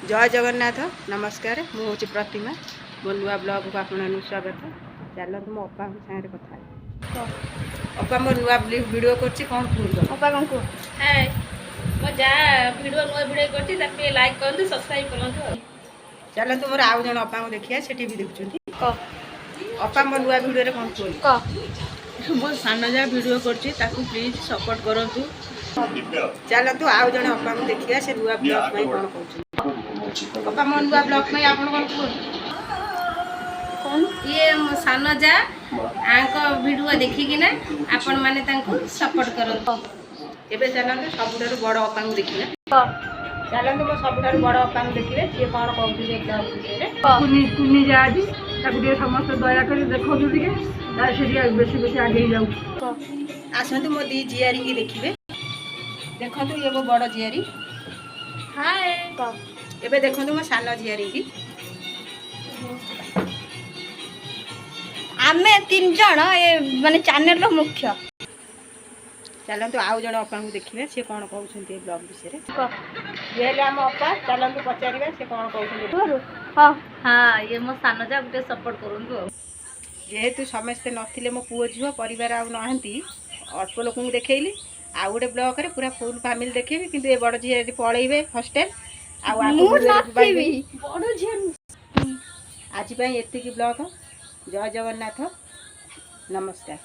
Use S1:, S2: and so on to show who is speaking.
S1: ଜୟ ଜଗନ୍ନାଥ। ନମସ୍କାର, ମୁଁ ହେଉଛି ପ୍ରତିମା। ମୋ ନୂଆ ବ୍ଲଗ୍କୁ ଆପଣମାନଙ୍କୁ ସ୍ୱାଗତ। ଚାଲନ୍ତୁ, ମୋ ଅପାଙ୍କ ସାଙ୍ଗରେ କଥା ହେବି। ଅପା, ମୋ ନୂଆ ଭିଡ଼ିଓ କରୁଛି, କ'ଣ କୁହନ୍ତୁ?
S2: ଅପା, କ'ଣ କୁହ?
S3: ହାଏ, ମୋ ଯାହା ଭିଡ଼ିଓ, ନୂଆ ଭିଡ଼ିଓ କରୁଛି, ତାକୁ ଟିକେ ଲାଇକ୍ କରନ୍ତୁ, ସବସ୍କ୍ରାଇବ୍ କରନ୍ତୁ ଆଉ।
S1: ଚାଲନ୍ତୁ, ମୋର ଆଉ ଜଣେ ଅପାଙ୍କୁ ଦେଖିବା, ସେ ଟିଭି ଦେଖୁଛନ୍ତି।
S2: କହ।
S1: ଅପା, ମୋ ନୂଆ ଭିଡ଼ିଓରେ କ'ଣ କୁହନ୍ତୁ?
S2: କହ।
S4: ମୋ ସାନ ଯା ଭିଡ଼ିଓ କରୁଛି, ତାକୁ ପ୍ଲିଜ୍ ସପୋର୍ଟ କରନ୍ତୁ।
S1: ଚାଲନ୍ତୁ, ଆଉ ଜଣେ ଅପାଙ୍କୁ ଦେଖିବା, ସେ ନୂଆ ବ୍ଲଗ୍ ପାଇଁ କ'ଣ କହୁଛନ୍ତି। ଅପା, ମୋ ନୂଆ ବ୍ଲଗ୍ ପାଇଁ ଆପଣ କ'ଣ କୁହନ୍ତୁ?
S2: କଣ?
S3: ଇଏ ମୋ ସାନ ଯା, ଆଙ୍କ ଭିଡ଼ିଓ ଦେଖିକିନା ଆପଣମାନେ ତାଙ୍କୁ ସପୋର୍ଟ କରନ୍ତୁ।
S1: ଏବେ ଚାଲନ୍ତୁ, ସବୁଠାରୁ ବଡ଼ ଅପାଙ୍କୁ ଦେଖିବା।
S2: କହ।
S1: ଚାଲନ୍ତୁ, ମୋ ସବୁଠାରୁ ବଡ଼ ଅପାଙ୍କୁ ଦେଖିବେ, ସିଏ କ'ଣ କହୁଛନ୍ତି ଏ ବ୍ଲଗ୍ ବିଷୟରେ।
S2: କହ।
S4: କୁନି କୁନି ଯା ଅଛି, ତାକୁ ଟିକେ ସମସ୍ତେ ଦୟାକରି ଦେଖନ୍ତୁ ଟିକେ, ତାର ସେ ଟିକେ ବେଶୀ ବେଶୀ ଆଗେଇ ଯାଉ।
S2: କହ।
S1: ଆସନ୍ତୁ, ମୋ ଦି ଝିଆରୀକି ଦେଖିବେ। ଦେଖନ୍ତୁ, ଇଏ ମୋ ବଡ଼ ଝିଆରୀ।
S3: ହାଏ।
S2: କହ।
S1: ଏବେ ଦେଖନ୍ତୁ ମୋ ସାନ ଝିଆରୀକି।
S2: ଆମେ ତିନି ଜଣ ଏ ମାନେ ଚ୍ୟାନେଲର ମୁଖ୍ୟ।
S1: ଚାଲନ୍ତୁ, ଆଉ ଜଣେ ଅପାଙ୍କୁ ଦେଖିବେ, ସିଏ କ'ଣ କହୁଛନ୍ତି ଏ ବ୍ଲଗ୍ ବିଷୟରେ।
S2: କହ।
S1: ଇଏ ହେଲେ ଆମ ଅପା। ଚାଲନ୍ତୁ, ପଚାରିବା ସେ କ'ଣ କହୁଛନ୍ତି।
S2: ହଁ।
S3: ହଁ, ଇଏ ମୋ ସାନ ଯା, ଟିକେ ସପୋର୍ଟ କରନ୍ତୁ ଆଉ।
S1: ଯେହେତୁ ସମସ୍ତେ ନଥିଲେ, ମୋ ପୁଅ ଝିଅ ପରିବାର ଆଉ ନାହାନ୍ତି, ଅଳ୍ପ ଲୋକଙ୍କୁ ଦେଖେଇଲି। ଆଉ ଗୋଟେ ବ୍ଲଗ୍ରେ ପୁରା ଫୁଲ୍ ଫ୍ୟାମିଲି ଦେଖେଇବି। କିନ୍ତୁ ଏ ବଡ଼ ଝିଅ ଏଠି ପଳେଇବେ ହଷ୍ଟେଲ ଆଉ ଆଗକୁ
S2: ମୁଁ
S1: ଭିଡ଼ିଓରେ
S2: ନଥିବି।
S1: ପାଇବେନି।
S2: ବଡ଼ ଝିଅ।
S1: ଆଜି ପାଇଁ ଏତିକି ବ୍ଲଗ୍। ଜୟ ଜଗନ୍ନାଥ, ନମସ୍କାର।